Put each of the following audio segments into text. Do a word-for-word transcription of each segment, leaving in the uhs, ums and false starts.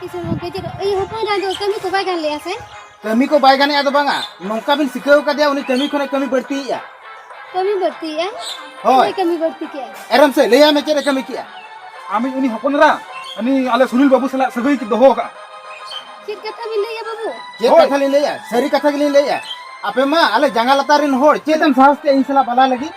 ᱠᱤᱥᱟᱹᱬ ᱜᱚᱢᱠᱮ, ᱪᱮᱫ ᱤᱧ ᱦᱚᱯᱚᱱ ᱮᱨᱟ ᱫᱚ ᱠᱟᱹᱢᱤ ᱠᱚ ᱵᱟᱭ ᱜᱟᱱ ᱞᱮᱜᱼᱟ ᱥᱮ? ᱠᱟᱹᱢᱤ ᱠᱚ ᱵᱟᱭ ᱜᱟᱱᱮᱜᱼᱟ ᱫᱚ ᱵᱟᱝᱟ, ᱱᱚᱝᱠᱟ ᱵᱤᱱ ᱥᱤᱠᱷᱟᱹᱣ ᱠᱟᱫᱮᱭᱟ, ᱩᱱᱤ ᱠᱟᱹᱢᱤ ᱠᱷᱚᱱᱮ ᱠᱟᱹᱢᱤ ᱵᱟᱹᱲᱛᱤᱭᱮᱜᱼᱟ᱾ ᱠᱟᱹᱢᱤ ᱵᱟᱹᱲᱛᱤᱭᱮᱜᱼᱟ? ᱦᱳᱭ᱾ ᱪᱮᱫ ᱠᱟᱹᱢᱤ ᱵᱟᱹᱲᱛᱤ ᱠᱮᱜᱼᱟ? ᱮᱨᱟᱢ ᱥᱮ, ᱞᱟᱹᱭᱟᱭ ᱢᱮ ᱪᱮᱫ ᱮ ᱠᱟᱹᱢᱤ ᱠᱮᱜᱼᱟ? ᱟᱢᱤᱡ ᱩᱱᱤ ᱦᱚᱯᱚᱱ ᱮᱨᱟ, ᱩᱱᱤ ᱟᱞᱮ ᱥᱩᱱᱤᱞ ᱵᱟᱹᱵᱩ ᱥᱟᱞᱟᱜ ᱥᱟᱹᱜᱟᱹᱭ ᱫᱚᱦᱚ ᱟᱠᱟᱫᱼᱟ᱾ ᱪᱮᱫ ᱠᱟᱛᱷᱟ ᱵᱤᱱ ᱞᱟᱹᱭᱮᱜᱼᱟ ᱵᱟᱹᱵᱩ? ᱪᱮᱫ ᱦᱳᱭ᱾ ᱠᱟᱛᱷᱟ ᱞᱤᱧ ᱞᱟᱹᱭᱟ? ᱥᱟᱹᱨᱤ ᱠᱟᱛᱷᱟ ᱜᱮᱞᱤᱧ ᱞᱟᱹᱭᱮᱜᱼᱟ᱾ ᱟᱯᱮ ᱢᱟ ᱟᱞᱮ ᱡᱟᱸᱜᱟ ᱞᱟᱛᱟᱨ ᱨᱮᱱ ᱦᱚᱲ, ᱪᱮᱫ ᱮᱢ ᱥᱟᱦᱚᱥ ᱛᱮ ᱤᱧ ᱥᱟᱞᱟᱜ ᱵᱟᱞᱟ ᱞᱟᱹᱜᱤᱫ?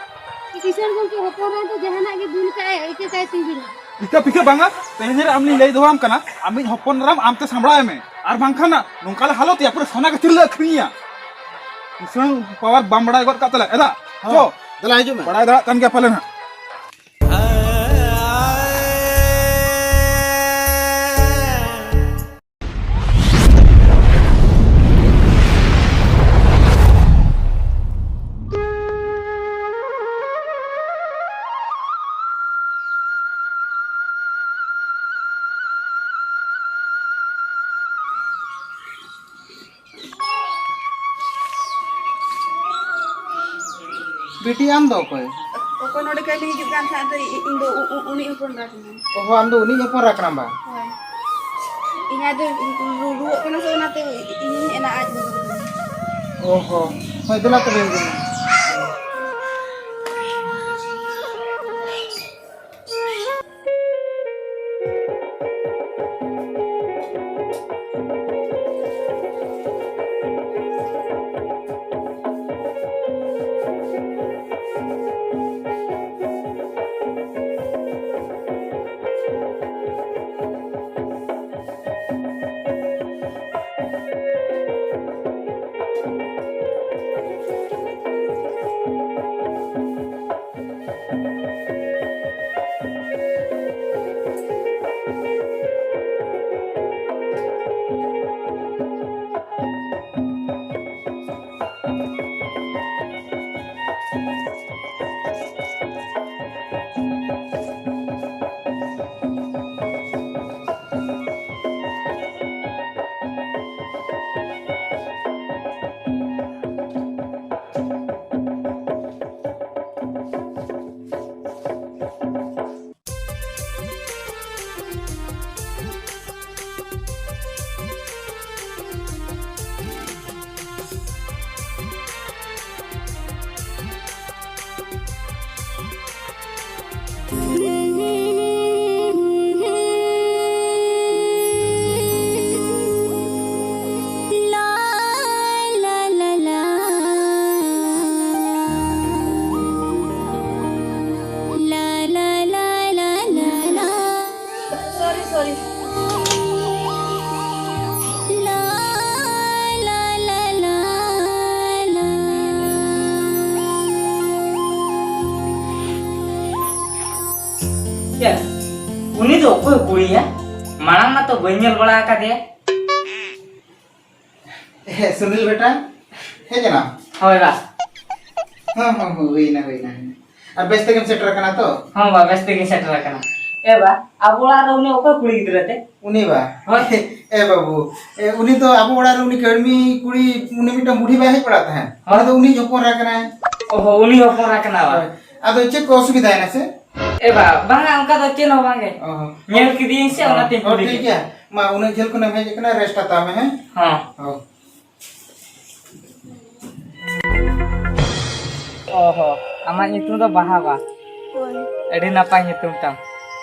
ᱠᱤᱥᱟᱹᱬ ᱜᱚᱢᱠᱮ, ᱦᱚᱯᱚᱱ ᱮᱨᱟ ᱫᱚ ᱡᱟᱦᱟᱱᱟᱜ ᱜᱮ ᱵᱷᱩᱞ ᱠᱟᱜᱼᱟᱭ, ᱤᱠᱟᱹ ᱠᱟᱭ ᱛᱤᱧ ᱵᱤᱱ᱾ ᱤᱠᱟᱹ ᱯᱤᱠᱟᱹ ᱵᱟᱝᱟ, ᱛᱮᱦᱮᱧ ᱨᱮ ᱟᱢ ᱞᱤᱧ ᱞᱟᱹᱭ ᱫᱚᱦᱚᱣᱟᱢ ᱠᱟᱱᱟ, ᱟᱢᱤᱡ ᱦᱚᱯᱚᱱ ᱮᱨᱟᱢ ᱟᱢᱛᱮ ᱥᱟᱢᱵᱲᱟᱣ ᱮᱢᱮ, ᱟᱨ ᱵᱟᱝᱠᱷᱟᱱ ᱱᱚᱝᱠᱟ ᱞᱮ ᱦᱟᱞᱚᱛ ᱮᱭᱟ, ᱯᱩᱨᱟᱹ ᱥᱚᱱᱟ ᱜᱟᱹᱪᱷᱤ ᱞᱮ ᱟᱹᱠᱷᱨᱤᱧᱮᱭᱟ᱾ ᱠᱤᱥᱟᱹᱬ ᱯᱟᱣᱟᱨ ᱵᱟᱢ ᱵᱟᱲᱟᱭ ᱜᱚᱫ ᱠᱟᱜ ᱛᱟᱞᱮ ᱮᱫᱟ? ᱦᱚᱸ, ᱪᱚ, ᱫᱮᱞᱟ ᱦᱤᱡᱩᱜ ᱢᱮ᱾ ᱵᱟᱲᱟᱭ ᱫᱟᱲᱮᱭᱟᱜ ᱠᱟᱱ ᱜᱮᱭᱟ ᱯᱟᱞᱮ ᱱᱟᱦᱟᱜ᱾ ᱵᱤᱴᱤ, ᱟᱢ ᱫᱚ ᱚᱠᱚᱭ? ᱚᱠᱚᱭ ᱱᱚᱰᱮ ᱠᱟᱹᱢᱤ ᱦᱤᱡᱩᱜ ᱠᱟᱱ ᱛᱟᱦᱮᱸᱫ ᱫᱚ, ᱤ-, ᱤᱧ ᱫᱚ ᱩ-, ᱩ-, ᱩᱱᱤ ᱦᱚᱯᱚᱱ ᱮᱨᱟ ᱠᱟᱹᱱᱟᱹᱧ᱾ ᱚ ᱦᱚᱸ, ᱟᱢ ᱫᱚ ᱩᱱᱤ ᱦᱚᱯᱚᱱ ᱮᱨᱟ ᱠᱟᱱᱟᱢ ᱵᱟ? ᱦᱳᱭ᱾ ᱤᱧ ᱟᱡ ᱫᱚ ᱨᱩ-, ᱨᱩᱣᱟᱹᱜ ᱠᱟᱱᱟ ᱥᱮ, ᱚᱱᱟᱛᱮ ᱤᱧᱤᱧ ᱦᱮᱡ ᱮᱱᱟ ᱟᱡ ᱜᱚᱜᱚ ᱛᱟᱠᱚ᱾ ᱚ ᱦᱚᱸ᱾ ᱦᱳᱭ, ᱫᱮᱞᱟ ᱛᱚᱵᱮ ᱦᱤᱡᱩᱜ ᱢᱮ᱾ Sorry. ᱪᱮᱫ? ᱩᱱᱤ ᱫᱚ ᱚᱠᱚᱭ ᱠᱩᱲᱤᱭᱟ? ᱢᱟᱲᱟᱝ ᱢᱟᱛᱚ ᱵᱟᱹᱧ ᱧᱮᱞ ᱵᱟᱲᱟ ᱟᱠᱟᱫᱮᱭᱟ᱾ ᱮ, ᱥᱩᱱᱤᱞ ᱵᱮᱴᱟ, ᱦᱮᱡ ᱮᱱᱟᱢ? ᱦᱳᱭ ᱵᱟ᱾ ᱦᱚᱸ, ᱦᱚᱸ, ᱦᱚᱸ, ᱦᱩᱭᱱᱟ, ᱦᱩᱭᱱᱟ, ᱦᱩᱭᱱᱟ᱾ ᱟᱨ ᱵᱮᱥ ᱛᱮᱜᱮᱢ ᱥᱮᱴᱮᱨ ᱟᱠᱟᱱᱟ ᱛᱚ? ᱦᱚᱸ ᱵᱟ, ᱵᱮᱥ ᱛᱮᱜᱮᱧ ᱥᱮᱴᱮᱨ ᱟᱠᱟᱱᱟ᱾ ᱮ ᱵᱟ, ᱟᱵᱚ ᱚᱲᱟᱜ ᱨᱮ ᱩᱱᱤ ᱚᱠᱚᱭ ᱠᱩᱲᱤ ᱜᱤᱫᱽᱨᱟᱹ ᱛᱮ? ᱩᱱᱤ ᱵᱟ? ᱦᱳᱭ᱾ ᱮ ᱵᱟᱹᱵᱩ, ᱮ, ᱩᱱᱤ ᱫᱚ ᱟᱵᱚ ᱚᱲᱟᱜ ᱨᱮ ᱩᱱᱤ ᱠᱟᱹᱲᱢᱤ ᱠᱩᱲᱤ, ᱩᱱᱤ ᱢᱤᱫᱴᱟᱝ ᱵᱩᱰᱷᱤ ᱵᱟᱭ ᱦᱮᱡ ᱵᱟᱲᱟᱜ ᱛᱟᱦᱮᱸᱫ? ᱦᱳᱭ᱾ ᱩᱱᱤ ᱫᱚ ᱩᱱᱤ ᱦᱚᱯᱚᱱ ᱮᱨᱟ ᱠᱟᱱᱟᱭ᱾ ᱚ ᱦᱚ, ᱩᱱᱤ ᱦᱚᱯᱚᱱ ᱮᱨᱟ ᱠᱟᱱᱟ ᱵᱟ? ᱦᱳᱭ᱾ ᱟᱫᱚ ᱪᱮᱫ ᱠᱚ ᱚᱥᱩᱵᱤᱫᱷᱟᱭᱮᱱᱟ ᱥᱮ? ᱮ ᱵᱟ, ᱵᱟᱝᱟ, ᱚᱱᱠᱟ ᱫᱚ ᱪᱮᱫ ᱦᱚᱸ ᱵᱟᱝᱜᱮ᱾ ᱚ ᱦᱚᱸ᱾ ᱧᱮᱞ ᱠᱮᱫᱮᱭᱟᱹᱧ ᱥᱮ, ᱚ, ᱚᱱᱟᱛᱮᱧ ᱦᱚᱸ, ᱠᱩᱞᱤ ᱴᱷᱤᱠ ᱠᱮᱫ᱾ ᱜᱮᱭᱟ᱾ ᱢᱟ, ᱩᱱᱟᱹᱜ ᱡᱷᱟᱹᱞ ᱠᱷᱚᱱᱮᱢ ᱦᱮᱡ ᱟᱠᱟᱱᱟ, ᱨᱮᱥᱴ ᱦᱟᱛᱟᱣ ᱢᱮ, ᱦᱮᱸ? ᱦᱚᱸ᱾ ᱦᱚᱸ᱾ ᱚ ᱦᱚᱸ, ᱟᱢᱟᱜ ᱧᱩᱛᱩᱢ ᱫᱚ ᱵᱟᱦᱟ ᱵᱟ? ᱦᱳᱭ᱾ ᱟᱹᱰᱤ ᱱᱟᱯᱟᱭ ᱧᱩᱛᱩᱢ ᱛᱟᱢ᱾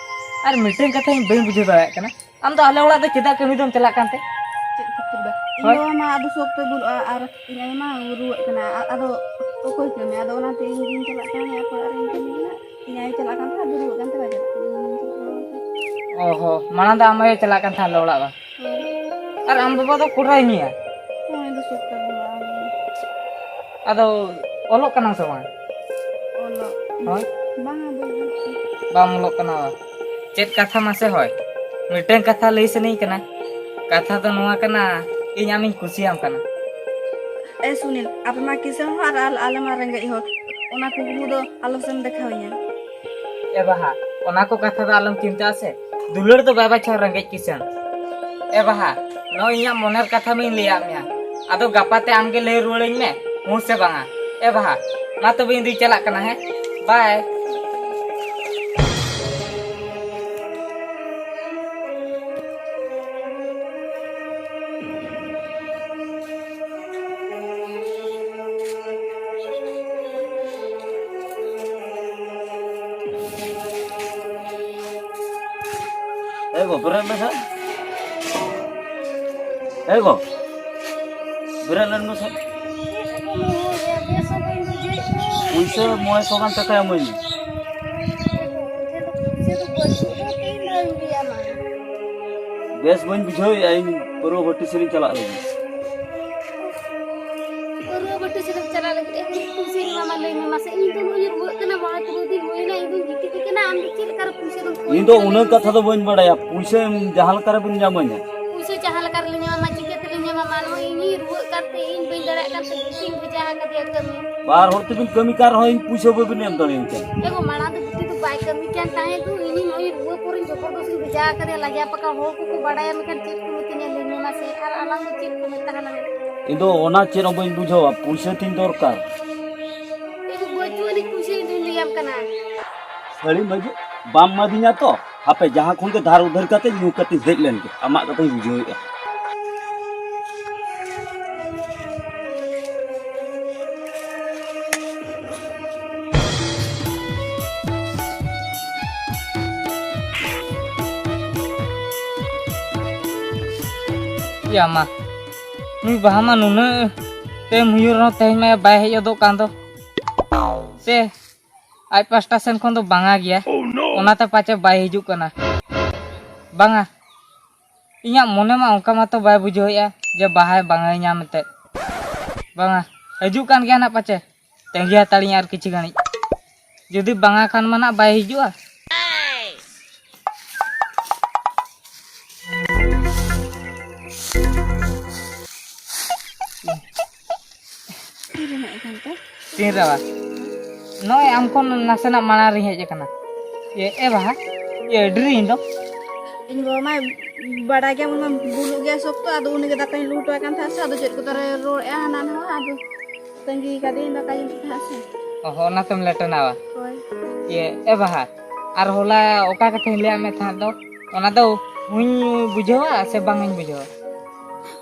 ᱟᱨ ᱢᱤᱫᱴᱟᱝ ᱠᱟᱛᱷᱟ ᱤᱧ ᱵᱟᱹᱧ ᱵᱩᱡᱷᱟᱹᱣ ᱫᱟᱲᱮᱭᱟᱜ ᱠᱟᱱᱟ, ᱟᱢ ᱫᱚ ᱟᱞᱮ ᱚᱲᱟᱜ ᱫᱚ ᱪᱮᱫᱟᱜ ᱠᱟᱹᱢᱤ ᱫᱚᱢ ᱪᱟᱞᱟᱜ ᱠᱟᱱᱛᱮ? ᱪᱮᱫ ᱠᱷᱟᱹᱛᱤᱨ ᱵᱟ? ᱤᱧ ᱦᱳᱭ᱾ ᱵᱟᱵᱟ ᱢᱟ ᱟᱫᱚ ᱥᱚᱠᱛᱚᱭ ᱵᱩᱞᱩᱜᱼᱟ, ᱟᱨ ᱤᱧ ᱟᱭᱳ ᱢᱟ ᱨᱩᱣᱟᱹᱜ ᱠᱟᱱᱟ, ᱟ-, ᱟᱫᱚ ᱚᱠᱚᱭ ᱠᱟᱹᱢᱤᱭᱟ? ᱟᱫᱚ ᱚᱱᱟᱛᱮ ᱤᱧ ᱜᱤᱧ ᱪᱟᱞᱟᱜ ᱠᱟᱱᱟ, ᱟᱠᱚ ᱚᱲᱟᱜ ᱨᱤᱧ ᱠᱟᱹᱢᱤ ᱠᱟᱱᱟ᱾ ᱤᱧ ᱟᱭᱳ ᱪᱟᱞᱟᱜ ᱠᱟᱱ ᱛᱟᱦᱮᱸᱫ, ᱟᱫᱚ ᱨᱩᱣᱟᱹᱜ ᱠᱟᱱ ᱛᱮ ᱵᱟᱭ ᱪᱟᱞᱟᱜ ᱠᱟᱱᱟ, ᱤᱧ ᱜᱤᱧ ᱪᱟᱞᱟᱜ ᱠᱟᱱᱟ ᱚᱱᱟᱛᱮ᱾ ᱚ ᱦᱚᱸ, ᱢᱟᱲᱟᱝ ᱫᱚ ᱟᱢ ᱟᱭᱳ ᱪᱟᱞᱟᱜ ᱠᱟᱱ ᱛᱟᱦᱮᱸᱫ ᱟᱞᱮ ᱚᱲᱟᱜ ᱵᱟ? ᱦᱳᱭ᱾ ᱟᱨ ᱟᱢ ᱵᱟᱵᱟ ᱫᱚ ᱠᱚᱲᱦᱟᱭ ᱧᱩᱭᱟ? ᱦᱳᱭ, ᱫᱚ ᱥᱚᱠᱛᱚ ᱵᱩᱞᱩᱜᱼᱟ᱾ ᱟᱫᱚ ᱚᱞᱚᱜ ᱠᱟᱱᱟᱢ ᱥᱮ ᱵᱟᱝ? ᱚᱞᱚᱜ? ᱦᱳᱭ᱾ ᱵᱟᱝᱟ, ᱵᱟᱹᱧ ᱚᱞᱚᱜ ᱠᱟᱱᱟ᱾ ᱵᱟᱢ ᱚᱞᱚᱜ ᱠᱟᱱᱟ? ᱪᱮᱫ ᱠᱟᱛᱷᱟ ᱢᱟᱥᱮ ᱦᱚᱭ? ᱢᱤᱫᱴᱟᱝ ᱠᱟᱛᱷᱟ ᱞᱟᱹᱭ ᱥᱟᱱᱟᱧ ᱠᱟᱱᱟ᱾ ᱠᱟᱛᱷᱟ ᱫᱚ ᱱᱚᱣᱟ ᱠᱟᱱᱟ, ᱤᱧ ᱟᱢᱤᱧ ᱠᱩᱥᱤᱭᱟᱢ ᱠᱟᱱᱟ᱾ ᱮ ᱥᱩᱱᱤᱞ, ᱟᱯᱮ ᱢᱟ ᱠᱤᱥᱟᱹᱬ ᱦᱚᱲ ᱟᱨ ᱟᱞ-, ᱟᱞᱮ ᱢᱟ ᱨᱮᱸᱜᱮᱡ ᱦᱚᱲ᱾ ᱚᱱᱟ ᱠᱩᱠᱢᱩ ᱫᱚ ᱟᱞᱚ ᱥᱮᱢ ᱫᱮᱠᱷᱟᱣᱟᱹᱧᱟ᱾ ᱮ ᱵᱟᱦᱟ, ᱚᱱᱟ ᱠᱚ ᱠᱟᱛᱷᱟ ᱫᱚ ᱟᱞᱚᱢ ᱪᱤᱱᱛᱟᱹᱜᱼᱟ ᱥᱮ᱾ ᱫᱩᱞᱟᱹᱲ ᱫᱚ ᱵᱟᱭ ᱵᱟᱪᱷᱟᱣᱟ ᱨᱮᱸᱜᱮᱡ ᱠᱤᱥᱟᱹᱬ᱾ ᱮ ᱵᱟᱦᱟ, ᱱᱚᱜᱼᱚᱭ ᱤᱧᱟᱹᱜ ᱢᱚᱱᱮᱨ ᱠᱟᱛᱷᱟ ᱢᱟᱧ ᱞᱟᱹᱭᱟᱫ ᱢᱮᱭᱟ, ᱟᱫᱚ ᱜᱟᱯᱟ ᱛᱮ ᱟᱢ ᱜᱮ ᱞᱟᱹᱭ ᱨᱩᱣᱟᱹᱲᱟᱹᱧ ᱢᱮ, ᱦᱩᱸ ᱥᱮ ᱵᱟᱝᱟ? ᱮ ᱵᱟᱦᱟ, ᱢᱟ ᱛᱚᱵᱮ ᱤᱧ ᱫᱩᱧ ᱪᱟᱞᱟᱜ ᱠᱟᱱᱟ, ᱦᱮᱸ, ᱵᱟᱭ᱾ ᱮ ᱜᱚ, ᱵᱮᱨᱮᱫ ᱢᱮᱥᱮ᱾ ᱮ ᱜᱚ, ᱵᱮᱨᱮᱫ ᱞᱮᱱ ᱢᱮᱥᱮ᱾ ᱯᱩᱭᱥᱟᱹ ᱢᱚᱬᱮ ᱥᱚ ᱜᱟᱱ ᱴᱟᱠᱟ ᱮᱢᱟᱹᱧ ᱢᱮ᱾ ᱵᱮᱥ ᱵᱟᱹᱧ ᱵᱩᱡᱷᱟᱹᱣᱮᱫᱼᱟ, ᱤᱧ ᱯᱟᱹᱨᱣᱟᱹ ᱵᱷᱟᱹᱴᱤ ᱥᱮᱫ ᱤᱧ ᱪᱟᱞᱟᱜ ᱞᱟᱹᱜᱤᱫ᱾ ᱯᱟᱹᱨᱣᱟᱹ ᱵᱷᱟᱹᱴᱤ ᱥᱮᱫ ᱮᱢ ᱪᱟᱞᱟᱜ ᱞᱟᱹᱜᱤᱫ? ᱮ, ᱛᱤᱥ ᱤᱧ ᱮᱢᱟᱢᱟ ᱞᱟᱹᱭ ᱢᱮ ᱢᱟᱥᱮ? ᱤᱧ ᱫᱚ ᱱᱚᱜᱼᱚᱭ ᱤᱧ ᱨᱩᱣᱟᱹᱜ ᱠᱟᱱᱟ, ᱢᱚᱬᱮ ᱛᱩᱨᱩᱭ ᱫᱤᱱ ᱦᱩᱭᱱᱟ, ᱤᱧ ᱫᱚᱧ ᱜᱤᱛᱤᱡ ᱟᱠᱟᱱᱟ, ᱟᱢ ᱫᱚ ᱪᱮᱫ ᱞᱮᱠᱟᱨᱮ ᱯᱩᱭᱥᱟᱹ ᱫᱚᱢ ᱠᱚᱭ ᱤᱧ ᱫᱚ ᱠᱟᱱᱟ ᱩᱱᱟᱹᱜ ᱞᱟᱹᱭ ᱠᱟᱛᱷᱟ ᱢᱮᱥᱮ? ᱫᱚ ᱵᱟᱹᱧ ᱵᱟᱲᱟᱭᱟ, ᱯᱩᱭᱥᱟᱹ ᱡᱟᱦᱟᱸ ᱞᱮᱠᱟ ᱨᱮᱵᱤᱱ ᱧᱟᱢᱟᱹᱧᱟ᱾ ᱯᱩᱭᱥᱟᱹ ᱡᱟᱦᱟᱸ ᱞᱮᱠᱟ ᱨᱮᱞᱮ ᱧᱟᱢᱟ, ᱪᱤᱠᱟᱹ ᱛᱮᱞᱮ ᱧᱟᱢᱟ? ᱢᱟ ᱱᱚᱜᱼᱚᱭ ᱤᱧᱤᱧ ᱨᱩᱣᱟᱹᱜ ᱠᱟᱱᱛᱮ ᱤᱧ ᱵᱟᱹᱧ ᱫᱟᱲᱮᱭᱟᱜ ᱠᱟᱱ ᱛᱮ ᱜᱤᱛᱤᱧ ᱵᱷᱮᱡᱟ ᱟᱠᱟᱫᱮᱭᱟ ᱠᱟᱹᱢᱤ᱾ ᱵᱟᱨ ᱦᱚᱲ ᱛᱮᱵᱤᱱ ᱠᱟᱹᱢᱤ ᱠᱟᱱ ᱨᱮᱦᱚᱸ ᱤᱧ ᱯᱩᱭᱥᱟᱹ ᱵᱟᱹᱵᱤᱱ ᱮᱢ ᱫᱟᱲᱮᱭᱟᱹᱧ ᱠᱟᱱᱟ᱾ ᱮ ᱜᱚ, ᱢᱟᱲᱟᱝ ᱫᱚ ᱜᱩᱯᱤ ᱫᱚ ᱵᱟᱭ ᱠᱟᱹᱢᱤ ᱠᱟᱱ ᱛᱟᱦᱮᱸᱫ ᱫᱚ, ᱤᱧ ᱱᱚᱜᱼᱚᱭ ᱨᱩᱣᱟᱹ ᱯᱚᱨᱮᱧ ᱡᱚᱵᱚᱨᱫᱚᱥᱛᱤᱧ ᱵᱷᱮᱡᱟ ᱟᱠᱟᱫᱮᱭᱟ᱾ ᱞᱟᱡᱟ ᱯᱟᱠᱟ ᱦᱚᱲ ᱠᱚᱠᱚ ᱵᱟᱲᱟᱭᱟ, ᱢᱮᱱᱠᱷᱟᱱ ᱪᱮᱫ ᱠᱚ ᱢᱤᱛᱟᱹᱧᱟ ᱞᱟᱹᱭ ᱢᱮ ᱢᱟᱥᱮ? ᱟᱨ ᱟᱞᱟᱝ ᱫᱚ ᱪᱮᱫ ᱠᱚ ᱢᱮᱛᱟ ᱦᱟᱞᱟᱝ? ᱤᱧ ᱫᱚ ᱚᱱᱟ ᱪᱮᱫ ᱦᱚᱸ ᱵᱟᱹᱧ ᱵᱩᱡᱷᱟᱹᱣᱟ, ᱯᱩᱭᱥᱟᱹ ᱛᱤᱧ ᱫᱚᱨᱠᱟᱨ᱾ ᱮ ᱜᱚ, ᱵᱟᱹᱪᱩᱜ ᱟᱹᱱᱤᱡ ᱯᱩᱭᱥᱟᱹ, ᱤᱧ ᱫᱩᱧ ᱞᱟᱹᱭᱟᱢ ᱠᱟᱱᱟ᱾ ᱥᱟᱹᱲᱤ ᱢᱟᱹᱡᱷᱤ, ᱵᱟᱢ ᱮᱢᱟᱫᱤᱧᱟ ᱛᱚ? ᱦᱟᱯᱮ, ᱡᱟᱦᱟᱸ ᱠᱷᱚᱱ ᱜᱮ ᱫᱷᱟᱨ ᱩᱫᱷᱟᱹᱨ ᱠᱟᱛᱮ ᱧᱩ ᱠᱟᱛᱮᱧ ᱦᱮᱡ ᱞᱮᱱ ᱜᱮ, ᱟᱢᱟᱜ ᱠᱟᱛᱷᱟᱧ ᱵᱩᱡᱷᱟᱹᱣᱮᱫᱼᱟ᱾ ᱭᱟ ᱢᱟ, ᱱᱩᱭ ᱵᱟᱦᱟ ᱢᱟ ᱱᱩᱱᱟᱹᱜ ᱴᱟᱭᱤᱢ ᱦᱩᱭᱩᱜ ᱨᱮᱦᱚᱸ ᱛᱮᱦᱮᱧ ᱢᱟ ᱵᱟᱭ ᱦᱮᱡ ᱦᱚᱫᱚᱜ ᱠᱟᱱ ᱫᱚ᱾ ᱥᱮ ᱟᱡ ᱯᱟᱥᱴᱟ ᱥᱮᱱ ᱠᱷᱚᱱ ᱫᱚ ᱵᱟᱝᱟ ᱜᱮᱭᱟ, ᱚᱱᱟᱛᱮ ᱯᱟᱪᱮ ᱵᱟᱭ ᱦᱤᱡᱩᱜ ᱠᱟᱱᱟ᱾ ᱵᱟᱝᱟ, ᱤᱧᱟᱹᱜ ᱢᱚᱱᱮ ᱢᱟ ᱚᱱᱠᱟ ᱢᱟᱛᱚ ᱵᱟᱭ ᱵᱩᱡᱷᱟᱹᱣᱮᱫᱼᱟ ᱡᱮ ᱵᱟᱦᱟᱭ ᱵᱟᱝᱟᱭ ᱧᱟᱢ ᱮᱱᱛᱮᱫ᱾ ᱵᱟᱝᱟ, ᱦᱤᱡᱩᱜ ᱠᱟᱱ ᱜᱮᱭᱟ ᱱᱟᱜ ᱯᱟᱪᱮ᱾ ᱛᱟᱺᱜᱤ ᱦᱟᱛᱟᱲᱤᱧ ᱟᱨ ᱠᱤᱪᱷᱩ ᱜᱷᱟᱹᱲᱤᱡ᱾ ᱡᱩᱫᱤ ᱵᱟᱝᱟ ᱠᱷᱟᱱ ᱢᱟ ᱱᱟᱜ ᱵᱟᱭ ᱦᱤᱡᱩᱜᱼᱟ᱾ ᱛᱤᱨᱮᱢ ᱦᱮᱡ ᱟᱠᱟᱱ ᱛᱮ? ᱛᱤᱱ ᱨᱮ ᱵᱟ? ᱱᱚᱜᱼᱚᱭ ᱟᱢ ᱠᱷᱚᱱ ᱱᱟᱥᱮᱱᱟᱜ ᱢᱟᱲᱟᱝ ᱨᱤᱧ ᱦᱮᱡ ᱟᱠᱟᱱᱟ᱾ ᱮ, ᱮ ᱵᱟᱦᱟ, ᱮ ᱰᱨᱤᱧ ᱫᱚ᱾ ᱤᱧ ᱵᱟᱵᱟ ᱢᱟ ᱵᱟᱰᱟᱭ ᱜᱮᱭᱟ, ᱩᱱᱤ ᱢᱟ ᱵᱩᱞᱩᱜ ᱜᱮᱭᱟ ᱥᱚᱠᱛᱚ, ᱟᱫᱚ ᱩᱱᱤ ᱜᱮ ᱫᱟᱠᱟᱧ ᱞᱩ ᱦᱚᱴᱚ ᱟᱭ ᱠᱟᱱ ᱛᱟᱦᱮᱸᱫ ᱥᱮ, ᱟᱫᱚ ᱪᱮᱫ ᱠᱚ ᱛᱟᱨᱮ ᱨᱚᱲᱮᱫᱼᱟ ᱦᱟᱱᱟ ᱱᱟᱣᱟ, ᱟᱫᱚ ᱛᱟᱺᱜᱤ ᱠᱟᱫᱮᱭᱟᱹᱧ ᱫᱟᱠᱟ ᱡᱚᱢ ᱛᱟᱦᱮᱸᱫ ᱥᱮ᱾ ᱚ ᱦᱚᱸ, ᱚᱱᱟᱛᱮᱢ ᱞᱮᱴᱮᱱᱟᱣᱟ? ᱦᱳᱭ᱾ ᱤᱭᱟᱹ, ᱮ ᱵᱟᱦᱟ, ᱟᱨ ᱦᱚᱞᱟ ᱚᱠᱟ ᱠᱟᱛᱷᱟᱧ ᱞᱟᱹᱭᱟᱫ ᱢᱮ ᱛᱟᱦᱮᱸᱫ ᱫᱚ, ᱚᱱᱟ ᱫᱚ ᱦᱩᱧ ᱵᱩᱡᱷᱟᱹᱣᱟ ᱥᱮ ᱵᱟᱝ ᱤᱧ ᱵᱩᱡᱷᱟᱹᱣᱟ?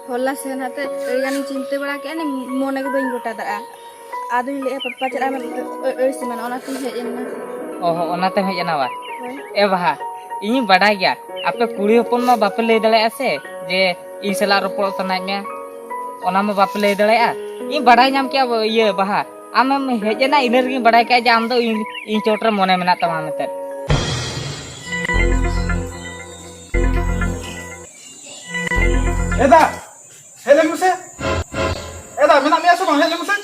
ᱦᱚᱞᱟ ᱥᱮᱱ ᱦᱟᱛᱮ ᱟᱹᱰᱤ ᱜᱟᱱᱤᱧ ᱪᱤᱱᱛᱟᱹ ᱵᱟᱲᱟ ᱠᱮᱫᱼᱟ, ᱢᱚᱱᱮ ᱜᱮ ᱵᱟᱹᱧ ᱜᱚᱴᱟ ᱫᱟᱲᱮᱭᱟᱜᱼᱟ᱾ ᱟᱫᱚᱧ ᱞᱟᱹᱭᱮᱫᱼᱟ, ᱯᱟᱪᱮᱫ ᱟᱢᱮᱢ ᱟᱹ-, ᱟᱹ-, ᱟᱹᱲᱤᱥ ᱮᱢᱟᱱ, ᱚᱱᱟᱛᱤᱧ ᱦᱮᱡ ᱮᱱᱟ᱾ ᱚ ᱦᱚᱸ, ᱚᱱᱟᱛᱮᱢ ᱦᱮᱡ ᱮᱱᱟ ᱵᱟ? ᱦᱳᱭ᱾ ᱮ ᱵᱟᱦᱟ, ᱤᱧᱤᱧ ᱵᱟᱰᱟᱭ ᱜᱮᱭᱟ, ᱟᱯᱮ ᱠᱩᱲᱤ ᱦᱚᱯᱚᱱ ᱢᱟ ᱵᱟᱯᱮ ᱞᱟᱹᱭ ᱫᱟᱲᱮᱭᱟᱜᱼᱟ ᱥᱮ ᱡᱮ ᱤᱧ ᱥᱟᱞᱟᱜ ᱨᱚᱯᱚᱲ ᱥᱟᱱᱟᱭᱮᱫ ᱢᱮᱭᱟ, ᱚᱱᱟ ᱢᱟ ᱵᱟᱯᱮ ᱞᱟᱹᱭ ᱫᱟᱲᱮᱭᱟᱜᱼᱟ᱾ ᱤᱧ ᱵᱟᱰᱟᱭ ᱧᱟᱢ ᱠᱮᱜᱼᱟ, ᱤᱭᱟᱹ ᱵᱟᱦᱟ, ᱟᱢᱮᱢ ᱦᱮᱡ ᱮᱱᱟ, ᱤᱱᱟᱹ ᱨᱮᱜᱮᱧ ᱵᱟᱰᱟᱭ ᱠᱮᱜᱼᱟ ᱡᱮ ᱟᱢ ᱫᱚ ᱤᱧ, ᱤᱧ ᱪᱚᱴ ᱨᱮ ᱢᱚᱱᱮ ᱢᱮᱱᱟᱜ ᱛᱟᱢᱟ ᱢᱮᱱᱛᱮ᱾ ᱮᱫᱟ, ᱦᱮᱡ ᱞᱮᱱ ᱢᱮᱥᱮ᱾ ᱮᱫᱟ, ᱢᱮᱱᱟᱜ ᱢᱮᱭᱟ ᱥᱮ ᱵᱟᱝ? ᱦᱮᱡ ᱞᱮᱱ ᱢᱮᱥᱮ᱾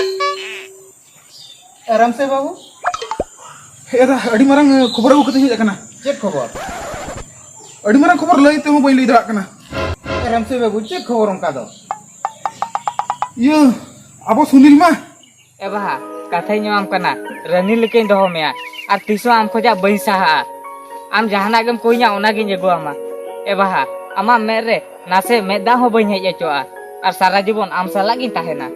ᱮ, ᱨᱟᱢᱥᱮ ᱵᱟᱹᱵᱩ᱾ ᱮᱫᱟ, ᱟᱹᱰᱤ ᱢᱟᱨᱟᱝ ᱠᱷᱚᱵᱚᱨ ᱟᱹᱜᱩ ᱠᱟᱛᱮ ᱦᱮᱡ ᱟᱠᱟᱱᱟ᱾ ᱪᱮᱫ ᱠᱷᱚᱵᱚᱨ? ᱟᱹᱰᱤ ᱢᱟᱨᱟᱝ ᱠᱷᱚᱵᱚᱨ ᱞᱟᱹᱭ ᱛᱮᱦᱚᱸ ᱵᱟᱹᱧ ᱞᱟᱹᱭ ᱫᱟᱲᱮᱭᱟᱜ ᱠᱟᱱᱟ᱾ ᱮ, ᱨᱟᱢᱥᱮ ᱵᱟᱹᱵᱩ, ᱪᱮᱫ ᱠᱷᱚᱵᱚᱨ ᱚᱱᱠᱟ ᱫᱚ? ᱤᱭᱟᱹ, ᱟᱵᱚ ᱥᱩᱱᱤᱞ ᱢᱟ᱾ ᱮ ᱵᱟᱦᱟ, ᱠᱟᱛᱷᱟᱧ ᱮᱢᱟᱢ ᱠᱟᱱᱟ, ᱨᱟᱹᱱᱤ ᱞᱮᱠᱟᱧ ᱫᱚᱦᱚ ᱢᱮᱭᱟ, ᱟᱨ ᱛᱤᱥ ᱦᱚᱸ ᱟᱢ ᱠᱷᱚᱡᱟᱜ ᱵᱟᱹᱧ ᱥᱟᱦᱟᱜᱼᱟ᱾ ᱟᱢ ᱡᱟᱦᱟᱱᱟᱜ ᱜᱮᱢ ᱠᱚᱭᱤᱧᱟ, ᱚᱱᱟᱜᱤᱧ ᱟᱹᱜᱩᱣᱟᱢᱟ᱾ ᱮ ᱵᱟᱦᱟ, ᱟᱢᱟᱜ ᱢᱮᱫ ᱨᱮ ᱱᱟᱥᱮ ᱢᱮᱫ ᱫᱟᱜ ᱦᱚᱸ ᱵᱟᱹᱧ ᱦᱮᱡ ᱦᱚᱪᱚᱣᱟᱜᱼᱟ, ᱟᱨ ᱥᱟᱨᱟ ᱡᱤᱵᱚᱱ ᱟᱢ ᱥᱟᱞᱟᱜ ᱜᱤᱧ ᱛᱟᱦᱮᱱᱟ᱾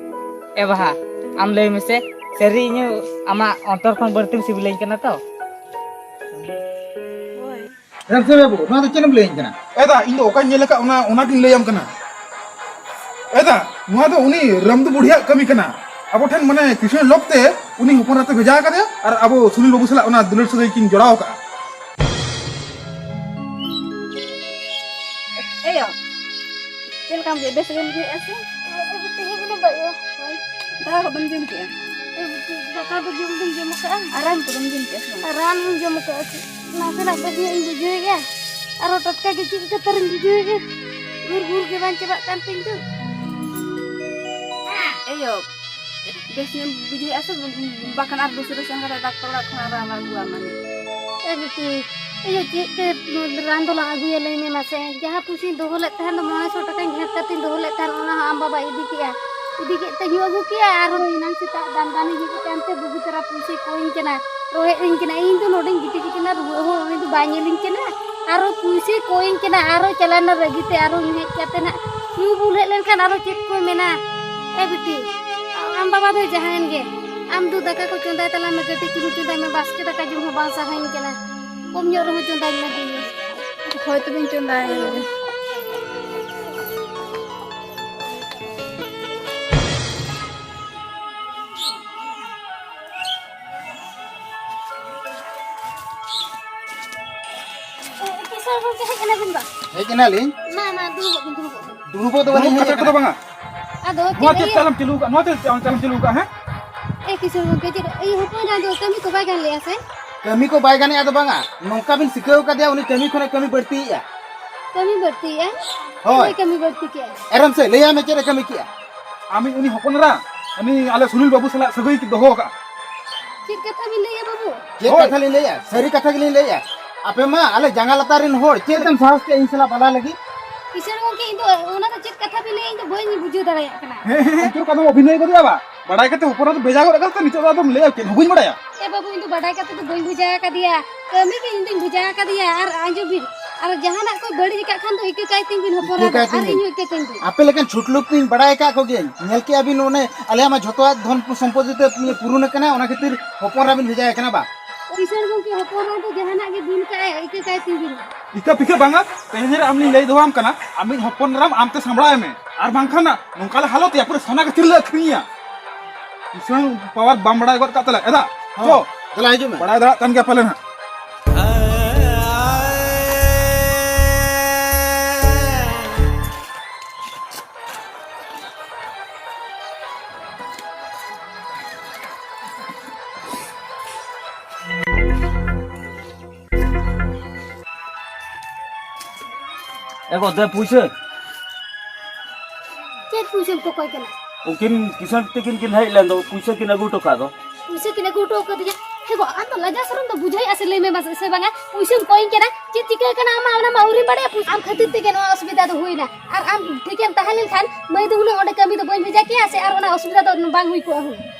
ᱮ ᱵᱟᱦᱟ, ᱟᱢ ᱞᱟᱹᱭ ᱢᱮᱥᱮ, ᱥᱟᱹᱨᱤ ᱤᱧ ᱟᱢᱟᱜ ᱚᱱᱛᱚᱨ ᱠᱷᱚᱱ ᱵᱟᱹᱲᱛᱤᱢ ᱥᱤᱵᱤᱞᱟᱹᱧ ᱠᱟᱱᱟ ᱛᱚ? ᱦᱳᱭ᱾ ᱨᱟᱢᱥᱮ ᱵᱟᱹᱵᱩ, ᱱᱚᱣᱟ ᱫᱚ ᱪᱮᱫ ᱮᱢ ᱞᱟᱹᱭᱟᱹᱧ ᱠᱟᱱᱟ? ᱮᱫᱟ, ᱤᱧ ᱫᱚ ᱚᱠᱟᱧ ᱧᱮᱞ ᱟᱠᱟᱫ, ᱚᱱᱟ, ᱚᱱᱟᱜᱤᱧ ᱞᱟᱹᱭᱟᱢ ᱠᱟᱱᱟ᱾ ᱮᱫᱟ, ᱱᱚᱣᱟ ᱫᱚ ᱩᱱᱤ ᱨᱟᱢᱫᱩ ᱵᱩᱲᱦᱤᱭᱟᱜ ᱠᱟᱹᱢᱤ ᱠᱟᱱᱟ᱾ ᱟᱵᱚ ᱴᱷᱮᱱ, ᱢᱟᱱᱮ, ᱠᱤᱥᱟᱹᱬ ᱞᱚᱵᱽ ᱛᱮ ᱩᱱᱤ ᱦᱚᱯᱚᱱ ᱮᱨᱟᱛᱮ ᱵᱷᱮᱡᱟ ᱟᱠᱟᱫᱮᱭᱟ ᱟᱨ ᱟᱵᱚ ᱥᱩᱱᱤᱞ ᱵᱟᱹᱵᱩ ᱥᱟᱞᱟᱜ ᱚᱱᱟ ᱫᱩᱞᱟᱹᱲ ᱥᱟᱹᱜᱟᱹᱭ ᱠᱤᱱ ᱡᱚᱲᱟᱣ ᱟᱠᱟᱫᱼᱟ᱾ ᱮᱭᱳ, ᱪᱮᱫ ᱞᱮᱠᱟᱢ ᱵᱩᱡᱷᱟᱹᱣᱮᱫᱼᱟ? ᱵᱮᱥ ᱜᱮᱢ ᱵᱩᱡᱷᱟᱹᱣᱮᱫᱼᱟ ᱥᱮ? ᱛᱮᱦᱮᱧ ᱫᱚ ᱵᱟᱹᱭ ᱦᱳᱭ᱾ ᱫᱟᱠᱟ ᱠᱚᱫᱚᱢ ᱡᱚᱢ ᱠᱮᱜᱼᱟ? ᱮ ᱵᱤᱴᱤ, ᱫᱟᱠᱟ ᱫᱚ ᱡᱚᱢ ᱫᱚᱧ ᱡᱚᱢ ᱟᱠᱟᱜᱼᱟ᱾ ᱟᱨ ᱨᱟᱱ ᱠᱚᱫᱚᱢ ᱡᱚᱢ ᱠᱮᱜᱼᱟ ᱥᱮ ᱵᱟᱝ? ᱨᱟᱱ ᱦᱚᱸᱧ ᱡᱚᱢ ᱟᱠᱟᱜᱼᱟ᱾ ᱱᱟᱥᱮᱱᱟᱜ ᱵᱮᱥ ᱧᱚᱜ ᱤᱧ ᱵᱩᱡᱷᱟᱹᱣᱮᱫᱼᱟ᱾ ᱟᱨᱦᱚᱸ ᱴᱟᱴᱠᱟ ᱜᱮ ᱪᱮᱫ ᱞᱮᱠᱟ ᱛᱟᱨᱤᱧ ᱵᱩᱡᱷᱟᱹᱣᱮᱫᱼᱟ᱾ ᱜᱷᱩᱨ ᱜᱷᱩᱨ ᱜᱮ ᱵᱟᱝ ᱪᱟᱵᱟᱜ ᱠᱟᱱ ᱛᱤᱧ ᱫᱚ᱾ ᱮᱭᱳ, ᱵᱮᱥ ᱧᱚᱜ ᱮᱢ ᱵᱩᱡᱷᱟᱹᱣᱮᱫᱼᱟ ᱥᱮ? ᱵᱟᱠᱷᱟᱱ ᱟᱨ ᱫᱩᱥᱨᱟᱹ ᱥᱮᱱ ᱠᱟᱛᱮ ᱰᱟᱠᱛᱟᱨ ᱚᱲᱟᱜ ᱠᱷᱚᱱᱟᱜ ᱨᱟᱱ ᱟᱹᱜᱩᱣᱟᱢᱟ ᱱᱤᱡ᱾ ᱮ ᱵᱤᱴᱤ, ᱤᱭᱟᱹ ᱪᱮᱫ ᱛᱮ ᱨᱟᱱ ᱫᱚᱞᱟᱝ ᱟᱹᱜᱩᱭᱟ ᱞᱟᱹᱭ ᱢᱮ ᱢᱟᱥᱮ? ᱡᱟᱦᱟᱸ ᱯᱩᱭᱥᱟᱹᱧ ᱫᱚᱦᱚ ᱞᱮᱫ ᱛᱟᱦᱮᱸᱱ ᱫᱚ ᱢᱚᱬᱮ ᱥᱚ ᱴᱟᱠᱟᱧ ᱜᱷᱮᱸᱴ ᱠᱟᱛᱮᱧ ᱫᱚᱦᱚ ᱞᱮᱫ ᱛᱟᱦᱮᱸᱱ, ᱚᱱᱟ ᱦᱚᱸ ᱟᱢ ᱵᱟᱵᱟᱭ ᱤᱫᱤ ᱠᱮᱜᱼᱟ᱾ ᱤᱫᱤ ᱠᱮᱫ ᱛᱮ ᱧᱩ ᱟᱹᱜᱩ ᱠᱮᱜᱼᱟ, ᱟᱨᱦᱚᱸ ᱮᱱᱟᱝ ᱥᱮᱛᱟᱜ ᱫᱟᱱ ᱫᱟᱱᱮ ᱦᱮᱡ ᱟᱠᱟᱱ ᱛᱮ ᱵᱩᱜᱤ ᱛᱟᱨᱟ ᱯᱩᱭᱥᱟᱹᱭ ᱠᱚᱭᱤᱧ ᱠᱟᱱᱟ, ᱨᱚᱦᱮᱫ ᱟᱹᱧ ᱠᱟᱱᱟ᱾ ᱤᱧ ᱫᱚ ᱱᱚᱰᱮᱧ ᱜᱤᱛᱤᱡ ᱟᱠᱟᱱᱟ, ᱨᱩᱣᱟᱹ ᱦᱚᱸ ᱩᱱᱤ ᱫᱚ ᱵᱟᱭ ᱧᱮᱞᱤᱧ ᱠᱟᱱᱟ᱾ ᱟᱨᱦᱚᱸ ᱯᱩᱭᱥᱟᱹᱭ ᱠᱚᱭᱤᱧ ᱠᱟᱱᱟ, ᱟᱨᱦᱚᱸ ᱪᱟᱞᱟᱣᱱᱟ ᱨᱟᱹᱜᱤ ᱛᱮ, ᱟᱨᱦᱚᱸ ᱧᱩ ᱦᱮᱡ ᱠᱟᱛᱮ ᱱᱟᱜ ᱧᱩ ᱵᱩᱞ ᱦᱮᱡ ᱞᱮᱱᱠᱷᱟᱱ ᱟᱨᱦᱚᱸ ᱪᱮᱫ ᱠᱚᱭ ᱢᱮᱱᱟ? ᱮ ᱵᱤᱴᱤ, ᱟᱢ ᱵᱟᱵᱟ ᱫᱚᱭ ᱡᱟᱦᱟᱸᱭᱮᱱ ᱜᱮ, ᱟᱢ ᱫᱚ ᱫᱟᱠᱟ ᱠᱚ ᱪᱚᱸᱫᱟᱭ ᱛᱟᱞᱟᱝ ᱢᱮ, ᱠᱟᱹᱴᱤᱡ ᱪᱩᱞᱩ ᱪᱚᱸᱫᱟᱭ ᱢᱮ, ᱵᱟᱥᱠᱮ ᱫᱟᱠᱟ ᱡᱚᱢ ᱦᱚᱸ ᱵᱟᱝ ᱥᱟᱱᱟᱧ ᱠᱟᱱᱟ᱾ ᱠᱚᱢ ᱧᱚᱜ ᱨᱮᱦᱚᱸ ᱪᱚᱸᱫᱟᱧ ᱢᱮ ᱫᱤᱱ᱾ ᱦᱳᱭ, ᱛᱚᱵᱮᱧ ᱪᱚᱸᱫᱟᱭᱟ᱾ ᱮ, ᱠᱤᱥᱳᱨ ᱜᱚᱢᱠᱮ, ᱦᱮᱡ ᱮᱱᱟ ᱵᱤᱱ ᱵᱟ? ᱦᱮᱡ ᱮᱱᱟᱞᱤᱧ᱾ ᱢᱟ, ᱢᱟ, ᱫᱩᱲᱩᱵᱚᱜ ᱵᱤᱱ, ᱫᱩᱲᱩᱵᱚᱜ ᱵᱤᱱ᱾ ᱫᱩᱲᱩᱵ ᱠᱟᱛᱮ ᱠᱚᱫᱚ ᱵᱟᱝᱟ᱾ ᱟᱫᱚ ᱱᱚᱣᱟ ᱪᱮᱫ ᱪᱮᱫ ᱤᱭᱟᱹ? ᱪᱟᱞᱟᱢ ᱪᱟᱹᱞᱩ ᱟᱠᱟᱫ? ᱱᱚᱣᱟ ᱪᱮᱫ ᱪᱟᱞᱟᱢ ᱪᱟᱹᱞᱩ ᱟᱠᱟᱫ, ᱦᱮᱸ? ᱮ, ᱠᱤᱥᱳᱨ ᱜᱚᱢᱠᱮ, ᱪᱮᱫ ᱤᱭᱟᱹ, ᱦᱚᱯᱚᱱ ᱮᱨᱟ ᱫᱚ ᱠᱟᱹᱢᱤ ᱠᱚ ᱵᱟᱭ ᱜᱟᱱ ᱞᱮᱜᱼᱟ ᱥᱮ? ᱠᱟᱹᱢᱤ ᱠᱚ ᱵᱟᱭ ᱜᱟᱱᱮᱜᱼᱟ ᱫᱚ ᱵᱟᱝᱟ, ᱱᱚᱝᱠᱟ ᱵᱤᱱ ᱥᱤᱠᱷᱟᱹᱣ ᱠᱟᱫᱮᱭᱟ, ᱩᱱᱤ ᱠᱟᱹᱢᱤ ᱠᱷᱚᱱᱮ ᱠᱟᱹᱢᱤ ᱵᱟᱹᱲᱛᱤᱭᱮᱜᱼᱟ᱾ ᱠᱟᱹᱢᱤ ᱵᱟᱹᱲᱛᱤᱭᱮᱜᱼᱟ? ᱦᱳᱭ᱾ ᱪᱮᱫ ᱠᱟᱹᱢᱤ ᱵᱟᱹᱲᱛᱤ ᱠᱮᱜᱼᱟ? ᱮᱨᱟᱢ ᱥᱮ, ᱞᱟᱹᱭᱟᱭ ᱢᱮ ᱪᱮᱫ ᱮ ᱠᱟᱹᱢᱤ ᱠᱮᱜᱼᱟ? ᱟᱢᱤᱡ ᱩᱱᱤ ᱦᱚᱯᱚᱱ ᱮᱨᱟ, ᱩᱱᱤ ᱟᱞᱮ ᱥᱩᱱᱤᱞ ᱵᱟᱹᱵᱩ ᱥᱟᱞᱟᱜ ᱥᱟᱹᱜᱟᱹᱭ ᱫᱚᱦᱚ ᱟᱠᱟᱫᱼᱟ᱾ ᱪᱮᱫ ᱠᱟᱛᱷᱟ ᱵᱤᱱ ᱞᱟᱹᱭᱮᱜᱼᱟ ᱵᱟᱹᱵᱩ? ᱪᱮᱫ ᱦᱳᱭ᱾ ᱠᱟᱛᱷᱟ ᱞᱤᱧ ᱞᱟᱹᱭᱮᱜᱼᱟ? ᱥᱟᱹᱨᱤ ᱠᱟᱛᱷᱟ ᱜᱮᱞᱤᱧ ᱞᱟᱹᱭᱮᱜᱼᱟ᱾ ᱟᱯᱮ ᱢᱟ ᱟᱞᱮ ᱡᱟᱸᱜᱟ ᱞᱟᱛᱟᱨ ᱨᱮᱱ ᱦᱚᱲ, ᱪᱮᱫ ᱮᱢ ᱥᱟᱦᱚᱥ ᱠᱮᱜᱼᱟ ᱤᱧ ᱥᱟᱞᱟᱜ ᱵᱟᱞᱟ ᱞᱟᱹᱜᱤᱫ? ᱠᱤᱥᱟᱹᱬ ᱜᱚᱢᱠᱮ, ᱤᱧ ᱫᱚ ᱚᱱᱟ ᱫᱚ ᱪᱮᱫ ᱠᱟᱛᱷᱟ ᱵᱤᱱ ᱞᱟᱹᱭᱮᱜᱼᱟ, ᱤᱧ ᱫᱚ ᱵᱟᱹᱧ ᱵᱩᱡᱷᱟᱹᱣ ᱫᱟᱲᱮᱭᱟᱜ ᱠᱟᱱᱟ᱾ ᱦᱮᱸ, ᱦᱮᱸ, ᱦᱮᱸ᱾ ᱩᱱᱠᱩ ᱠᱟᱫᱚᱢ ᱚᱵᱷᱤᱱᱚᱭ ᱜᱚᱫᱮᱜᱼᱟ ᱵᱟ? ᱵᱟᱲᱟᱭ ᱠᱟᱛᱮ ᱦᱚᱯᱚᱱ ᱮᱨᱟ ᱫᱚ ᱵᱷᱮᱡᱟ ᱜᱚᱫ ᱟᱠᱟᱫ ᱛᱮ ᱱᱤᱛᱚᱜ ᱫᱚ ᱟᱫᱚᱢ ᱞᱟᱹᱭᱟ ᱪᱮᱫ ᱦᱚᱸ ᱵᱟᱹᱧ ᱵᱟᱲᱟᱭᱟ᱾ ᱮ ᱵᱟᱹᱵᱩ, ᱤᱧ ᱫᱚ ᱵᱟᱰᱟᱭ ᱠᱟᱛᱮ ᱫᱚ ᱵᱟᱹᱧ ᱵᱷᱮᱡᱟ ᱟᱠᱟᱫᱮᱭᱟ, ᱠᱟᱹᱢᱤ ᱜᱮ ᱤᱧ ᱫᱚᱧ ᱵᱷᱮᱡᱟ ᱟᱠᱟᱫᱮᱭᱟ᱾ ᱟᱨ ᱟᱸᱡᱚᱢ ᱵᱤᱱ, ᱟᱨ ᱡᱟᱦᱟᱱᱟᱜ ᱠᱚ ᱵᱟᱹᱲᱤᱡ ᱟᱠᱟᱫ ᱠᱷᱟᱱ ᱫᱚ ᱤᱠᱟᱹ ᱠᱟᱭ ᱛᱤᱧ ᱵᱤᱱ ᱦᱚᱯᱚᱱ ᱤᱠᱟᱹ ᱮᱨᱟ ᱠᱟᱭ ᱫᱚ, ᱟᱨ ᱛᱤᱧ ᱵᱤᱱ᱾ ᱤᱧ ᱦᱚᱸ ᱤᱠᱟᱹ ᱠᱟᱹᱧ ᱵᱤᱱ᱾ ᱟᱯᱮ ᱞᱮᱠᱟᱱ ᱪᱷᱩᱴ ᱞᱳᱠ ᱛᱤᱧ ᱵᱟᱲᱟᱭ ᱟᱠᱟᱫ ᱠᱚᱜᱮᱭᱟᱹᱧ, ᱧᱮᱞ ᱠᱮᱜᱼᱟ ᱵᱤᱱ ᱚᱱᱮ ᱟᱞᱮᱭᱟᱜ ᱢᱟ ᱡᱷᱚᱛᱚᱣᱟᱜ ᱫᱷᱚᱱ ᱥᱚᱢᱯᱚᱛᱤ ᱛᱮ ᱯᱩᱨᱩᱱ ᱟᱠᱟᱱᱟ, ᱚᱱᱟ ᱠᱷᱟᱹᱛᱤᱨ ᱦᱚᱯᱚᱱ ᱮᱨᱟ ᱵᱤᱱ ᱵᱷᱮᱡᱟ ᱟᱭ ᱠᱟᱱᱟ ᱵᱟ? ᱠᱤᱥᱟᱹᱬ ᱜᱚᱢᱠᱮ, ᱦᱚᱯᱚᱱ ᱮᱨᱟ ᱫᱚ ᱡᱟᱦᱟᱱᱟᱜ ᱜᱮ ᱫᱤᱱ ᱠᱟᱜᱼᱟᱭ, ᱤᱠᱟᱹ ᱠᱟᱭ ᱛᱤᱧ ᱵᱤᱱ᱾ ᱤᱠᱟᱹ ᱯᱤᱠᱟᱹ ᱵᱟᱝᱟ, ᱛᱮᱦᱮᱧ ᱨᱮ ᱟᱢ ᱞᱤᱧ ᱞᱟᱹᱭ ᱫᱚᱦᱚᱣᱟᱢ ᱠᱟᱱᱟ, ᱟᱢᱤᱡ ᱦᱚᱯᱚᱱ ᱮᱨᱟᱢ ᱟᱢᱛᱮ ᱥᱟᱢᱵᱲᱟᱣ ᱮᱢᱮ, ᱟᱨ ᱵᱟᱝᱠᱷᱟᱱ ᱱᱚᱝᱠᱟ ᱞᱮ ᱦᱟᱞᱚᱛᱮᱭᱟ, ᱯᱩᱨᱟᱹ ᱥᱚᱱᱟ ᱜᱟᱹᱛᱷᱤ ᱞᱮ ᱟᱹᱠᱷᱨᱤᱧᱮᱭᱟ᱾ ᱠᱤᱥᱟᱹᱬ ᱯᱟᱣᱟᱨ ᱵᱟᱢ ᱵᱟᱲᱟᱭ ᱜᱚᱫ ᱠᱟᱜ ᱛᱟᱞᱮ, ᱮᱫᱟ, ᱦᱚᱸ, ᱪᱚ᱾ ᱫᱮᱞᱟ ᱦᱤᱡᱩᱜ ᱢᱮ᱾ ᱵᱟᱲᱟᱭ ᱫᱟᱲᱮᱭᱟᱜ ᱠᱟᱱ ᱜᱮᱭᱟ ᱯᱟᱞᱮ ᱱᱟᱦᱟᱜ᱾ ᱮ ᱜᱚ, ᱫᱮ ᱯᱩᱭᱥᱟᱹ᱾ ᱪᱮᱫ ᱯᱩᱭᱥᱟᱹᱢ ᱠᱚᱠᱚᱭ ᱠᱟᱱᱟ? ᱩᱱᱠᱤᱱ ᱠᱤᱥᱟᱹᱬ ᱛᱤᱠᱤᱱ ᱠᱤᱱ ᱦᱮᱡ ᱞᱮᱱ ᱫᱚ, ᱯᱩᱭᱥᱟᱹ ᱠᱤᱱ ᱟᱹᱜᱩ ᱦᱚᱴᱚ ᱠᱟᱜ ᱫᱚ᱾ ᱯᱩᱭᱥᱟᱹ ᱠᱤᱱ ᱟᱹᱜᱩ ᱦᱚᱴᱚ ᱠᱟᱫᱤᱧᱟ? ᱦᱮ ᱜᱚ, ᱟᱢ ᱫᱚ ᱞᱟᱡᱟ ᱥᱚᱨᱚᱢ ᱫᱚ ᱵᱩᱡᱷᱟᱹᱣᱮᱫᱼᱟ ᱥᱮ ᱞᱟᱹᱭ ᱢᱮ ᱢᱟᱥᱮ, ᱥᱮ ᱵᱟᱝᱟ? ᱯᱩᱭᱥᱟᱹᱢ ᱠᱚᱭᱤᱧ ᱠᱟᱱᱟ, ᱪᱮᱫ ᱪᱤᱠᱟᱹ ᱠᱟᱱᱟ ᱟᱢᱟᱜ ᱚᱱᱟ ᱢᱟ ᱟᱹᱣᱨᱤᱢ ᱵᱟᱲᱟᱭᱟ? ᱟᱢ ᱠᱷᱟᱹᱛᱤᱨ ᱛᱮᱜᱮ ᱱᱚᱣᱟ ᱚᱥᱩᱵᱤᱫᱷᱟ ᱫᱚ ᱦᱩᱭᱱᱟ᱾ ᱟᱨ ᱟᱢ ᱴᱷᱤᱠᱮᱢ ᱛᱟᱦᱮᱸ ᱞᱮᱱᱠᱷᱟᱱ ᱢᱟᱹᱭ ᱫᱚ ᱦᱩᱱᱟᱹᱝ ᱚᱸᱰᱮ ᱠᱟᱹᱢᱤ ᱫᱚ ᱵᱟᱹᱧ ᱵᱷᱮᱡᱟ ᱠᱮᱭᱟ ᱥᱮ, ᱟᱨ ᱚᱱᱟ ᱚᱥᱩᱵᱤᱫᱷᱟ ᱫᱚ ᱵᱟᱝ ᱦᱩᱭ ᱠᱚᱜᱼᱟ ᱦᱩᱱᱟᱹᱝ᱾